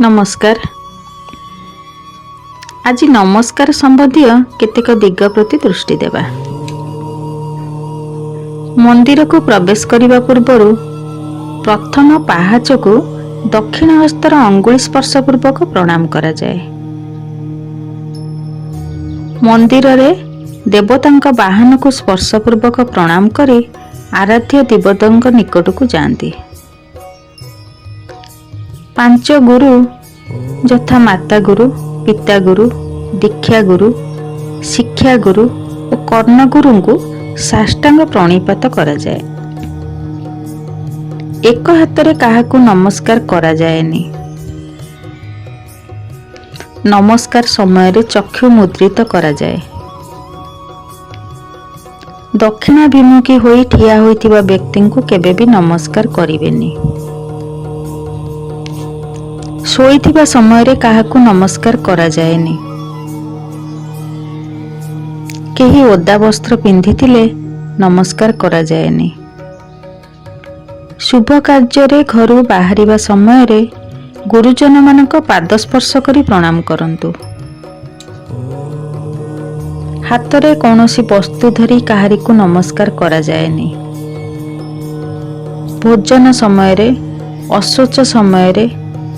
ନମସ୍କାର। ଆଜି ନମସ୍କାର ସମ୍ବନ୍ଧୀୟ କେତେକ ଦିଗ ପ୍ରତି ଦୃଷ୍ଟି ଦେବା। ମନ୍ଦିରକୁ ପ୍ରବେଶ କରିବା ପୂର୍ବରୁ ପ୍ରଥମ ପାହାଚକୁ ଦକ୍ଷିଣ ହସ୍ତର ଅଙ୍ଗୁଳି ସ୍ପର୍ଶ ପୂର୍ବକ ପ୍ରଣାମ କରାଯାଏ। ମନ୍ଦିରରେ ଦେବତାଙ୍କ ବାହନକୁ ସ୍ପର୍ଶ ପୂର୍ବକ ପ୍ରଣାମ କରି ଆରାଧ୍ୟ ଦେବତାଙ୍କ ନିକଟକୁ ଯାଆନ୍ତି। ପାଞ୍ଚ ଗୁରୁ ଯଥା ମାତା ଗୁରୁ, ପିତା ଗୁରୁ, ଦୀକ୍ଷା ଗୁରୁ, ଶିକ୍ଷା ଗୁରୁ ଓ କର୍ଣ୍ଣଗୁରୁଙ୍କୁ ସାଷ୍ଟାଙ୍ଗ ପ୍ରଣିପାତ କରାଯାଏ। ଏକ ହାତରେ କାହାକୁ ନମସ୍କାର କରାଯାଏନି। ନମସ୍କାର ସମୟରେ ଚକ୍ଷୁ ମୁଦ୍ରିତ କରାଯାଏ। ଦକ୍ଷିଣାଭିମୁଖୀ ହୋଇ ଠିଆ ହୋଇଥିବା ବ୍ୟକ୍ତିଙ୍କୁ କେବେ ବି ନମସ୍କାର କରିବେନି। ଶୋଇଥିବା ସମୟରେ କାହାକୁ ନମସ୍କାର କରାଯାଏନି। କେହି ଓଦା ବସ୍ତ୍ର ପିନ୍ଧିଥିଲେ ନମସ୍କାର କରାଯାଏନି। ଶୁଭ କାର୍ଯ୍ୟରେ ଘରୁ ବାହାରିବା ସମୟରେ ଗୁରୁଜନମାନଙ୍କ ପାଦ ସ୍ପର୍ଶ କରି ପ୍ରଣାମ କରନ୍ତୁ। ହାତରେ କୌଣସି ବସ୍ତୁ ଧରି କାହାରିକୁ ନମସ୍କାର କରାଯାଏନି। ଭୋଜନ ସମୟରେ, ଅଶୌଚ ସମୟରେ,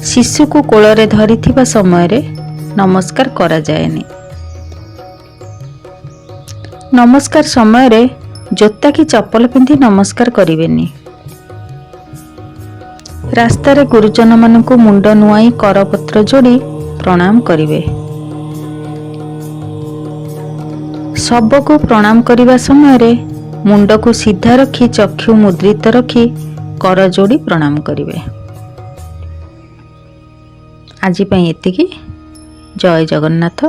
ଶିଶୁକୁ କୋଳରେ ଧରିଥିବା ସମୟରେ ନମସ୍କାର କରାଯାଏନି। ନମସ୍କାର ସମୟରେ ଜୋତା କି ଚପଲ ପିନ୍ଧି ନମସ୍କାର କରିବେନି। ରାସ୍ତାରେ ଗୁରୁଜନମାନଙ୍କୁ ମୁଣ୍ଡ ନୁଆଇଁ କରପତ୍ର ଯୋଡ଼ି ପ୍ରଣାମ କରିବେ। ଶବକୁ ପ୍ରଣାମ କରିବା ସମୟରେ ମୁଣ୍ଡକୁ ସିଧା ରଖି, ଚକ୍ଷୁ ମୁଦ୍ରିତ ରଖି କର ଯୋଡ଼ି ପ୍ରଣାମ କରିବେ। ଆଜି ପାଇଁ ଏତିକି। ଜୟ ଜଗନ୍ନାଥ,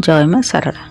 ଜୟ ମା ଶାରଳା।